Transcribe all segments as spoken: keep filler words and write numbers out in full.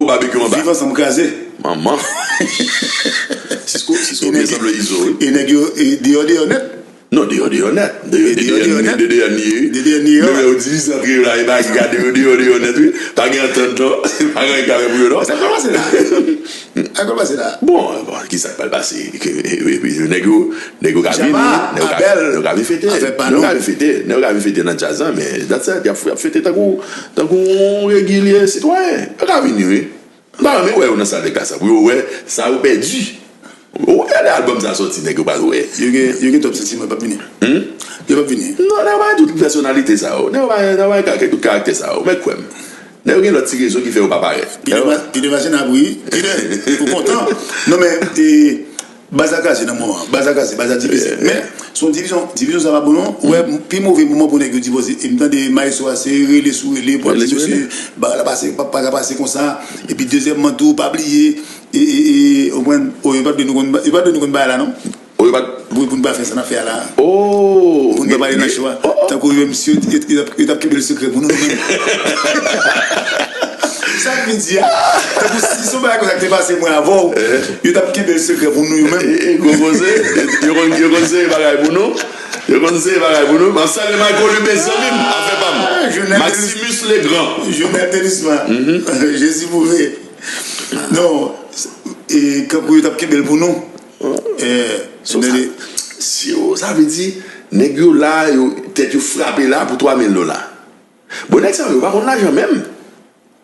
Babekyou anba. Viv ansanm kraze. Manman. Sisko, Sisko byen sanble Izo, wi. E nèg yo, e deyò, deyò nèt. Non, deyò, deyò nèt. Deyò, deyò, deyò nèt. Deyò, deyò, deyò. Deyò, deyò. Yo divize antre yo la, e pa ki gade yo, deyò, deyò nèt, wi. Pa gen antant, non. Pa gen anyen k ka fè pou yo, non. Sa k pral pase la? Sa k pral pase la? Bon, bon, ki sa k pral pase? Epi nèg yo, nèg yo ka vini, nèg yo ka, nèg yo ka vin fete. Nèg yo ka vin fete, nèg yo ka vin fete nan djaz la, men that's it, y ap, y ap fete tankou, tankou yon regilye sitwayen. Yo ka vini, wi. M ta renmen wè yo nan sal de klas la, pou yo wè sa yo pèdi. Ou wè lè album sa sòti, nèg yo pral wè. Yo gen, yo gen twòp santiman, yo p ap vini. Hmm? Yo p ap vini. Non, nèg yo pa gen tout pèsonalite sa yo. Nèg yo pa, nèg yo pa gen tout karaktè sa yo. Men kwè m. Nèg yo gen lòt ti rezon ki fè yo pa parèt. Pide, pide machin ap ri. Pide, ou kontan. Non, men, e, baz la kraze nan moman. Baz la kraze, baz la divize. Men, se yon divizyon, divizyon sa pa bon, non. Ou wè, pi move moman pou nèg yo divize. E m tande maestro a se rele sou rele, pou ap di mesye, bagay la pase, pa, pa ka pase konsa. Epi dezyèmman tou, pa bliye, e, e, e, ou konprann, o, yo pa t dwe nou konn, yo pa t dwe nou konn bagay la, non. O, yo pa t. Wi, pou n pa fè sa n ap fè a la. O, pou n pa pale nan cho a. Tankou yo, misye, yo, yo, yo t ap, yo t ap kenbe l sekrè pou nou, nou menm. Sa k vin di a? Tankou si se yon bagay konsa ki te pase mwen avè w, yo t ap kenbe l sekrè pou nou, yo menm. E, e, gwo koze, yo konn, yo konn sere bagay pou nou. Yo konn sere bagay pou nou. M ap salye Michael Lubé, zanmi m, afè pa m. Maximus Legrand. Jonel Delisma. Jezi pwouve. Non, e, kankou yo t ap kenbe l pou nou. E, so, sa, si yo, sa vle di, nèg yo la, yo, tèt yo frape la pou twa mil dola. Bon, nèg sa yo pa konn lajan menm.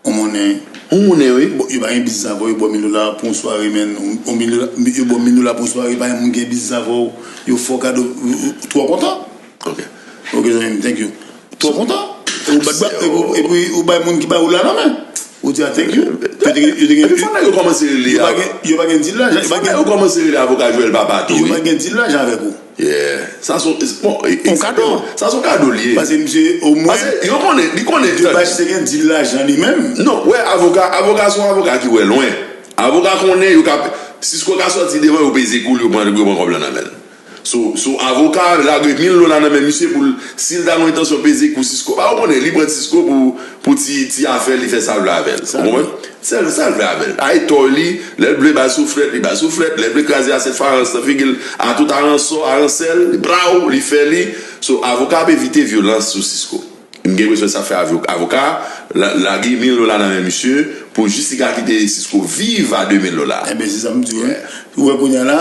Yon monnen. Yon monnen, wi. Bon, yo pa gen biznis avè w, yo ba w mil dola pou yon sware, men, yon, yon mil dola, yo ba w mil dola pou yon sware, pa gen moun ki gen biznis avè w, yo fè w kado, ou, ou, ou twò kontan. Ok. Ok, zanmi m, thank you. Twò kontan. E ou bat, bat, epi, epi ou bay moun ki ba ou la nan men. Ou di a thank you. Yo te gen, yo te gen, epi fò nèg yo kòmanse rele yo pa gen, yo pa gen dil lajan, yo pa gen, yo kòmanse rele avoka Joel Papa tou, wi. Yo pa gen dil lajan avèk ou. Yeah. Sa se yon, bon, e, egzakteman. Sa se yon kado li ye. Paske misye, omwen, paske yo konnen, li konnen Debatch te gen dil lajan li menm. Non, wè, avoka, avoka se yon avoka ki wè lwen. Avoka konnen yo ka, Cisco ka sòti devan yo peze kou l, yo pran, yo pran kòb lan nan men l. So, so avoka lage mil dola nan men misye pou l, si l ta gen entansyon peze kou Cisco, ba ou konnen, li pran Cisco pou, pou ti, ti afè, li fè sa l vle avè l. Ou konprann? Sèl sa l vle avè l. A e tò li, lè l vle bay souflèt, li bay souflèt, lè l vle kraze asyèt farans nan figi l, a tout aransò, aransèl, braw, li fè li. So, avoka ap evite vyolans sou Cisco. M gen enpresyon sa fè avyo-, avoka la, lage mil dola nan men misye pou jis li ka kite Cisco viv a de mil dola. Enben, se sa m di w, wi. Ou wè kounye a la,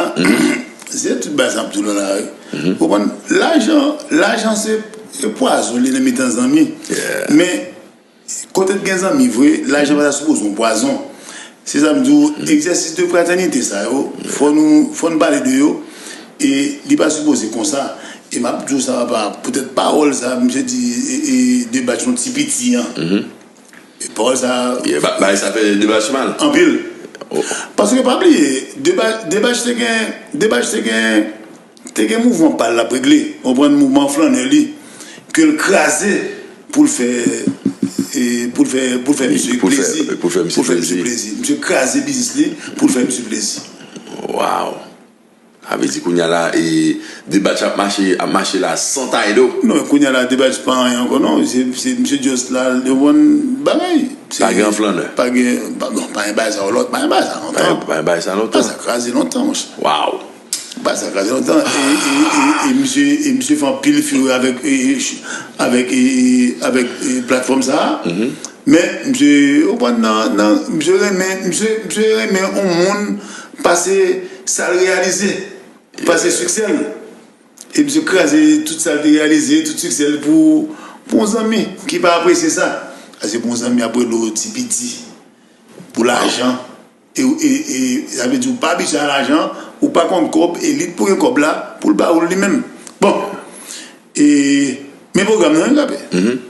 se tout bagay sa m ap di w la, la, wi. Ou konprann? Lajan, lajan se, se pwazon li nan mitan zanmi. Men, kote t gen zanmi vre, lajan pa ta sipoze yon pwazon. Se sa m di w, egzèsis de fratènite sa yo, fò nou, fò n pale de yo, e li pa sipoze konsa. E m ap di w sa, papa, poutèt pawòl sa, misye di, e, e, Debatch yon ti piti an. E pawòl sa. Yeah, ba-, bagay sa fè Debatch mal. Anpil. Paske pa bliye, Deba-, Debatch te gen, Debatch te gen, te gen mouvman pa l l ap regle, ou konprann, mouvman flannè li, ke l kraze pou l fè, e, pou l fè, pou l fè misye plezi. Pou l fè, pou l fè misye plezi. Pou l fè misye plezi. Misye kraze biznis li pou l fè misye plezi. Wow. Sa vle di kounye a la, e, Debatch ap mache, ap mache la san tay do. Non, kounye a la, Debatch pa anyen ankò, non. Se, se misye just la, li konprann bagay. Pa gen flannè. Pa gen, pa, non, pa gen bagay sa yo lòt, pa gen bagay sa lontan. Pa gen, pa gen bagay sa lontan. Bagay sa kraze lontan, monchè. Wow. Bagay sa kraze lontan. E, e, e, e misye, e misye fè anpil fire avèk, e, e, avèk, e, e, avèk, e, platfòm sa a. Men, misye, ou konprann, nan, nan, misye renmen, misye, misye renmen yon moun pase sa l reyalize, pase siksè l. E misye kraze tout sa l te reyalize, tout siksè l pou, pou yon zanmi ki pa apresye sa. Paske pou yon zanmi ap rele w ti piti, pou lajan. E, e, e sa vle di ou pa abitye a lajan, ou pa konn kòb, e li t pou gen kòb la, pou l ba ou l li menm. Bon, e, men pwogram nan, wi, kanpe.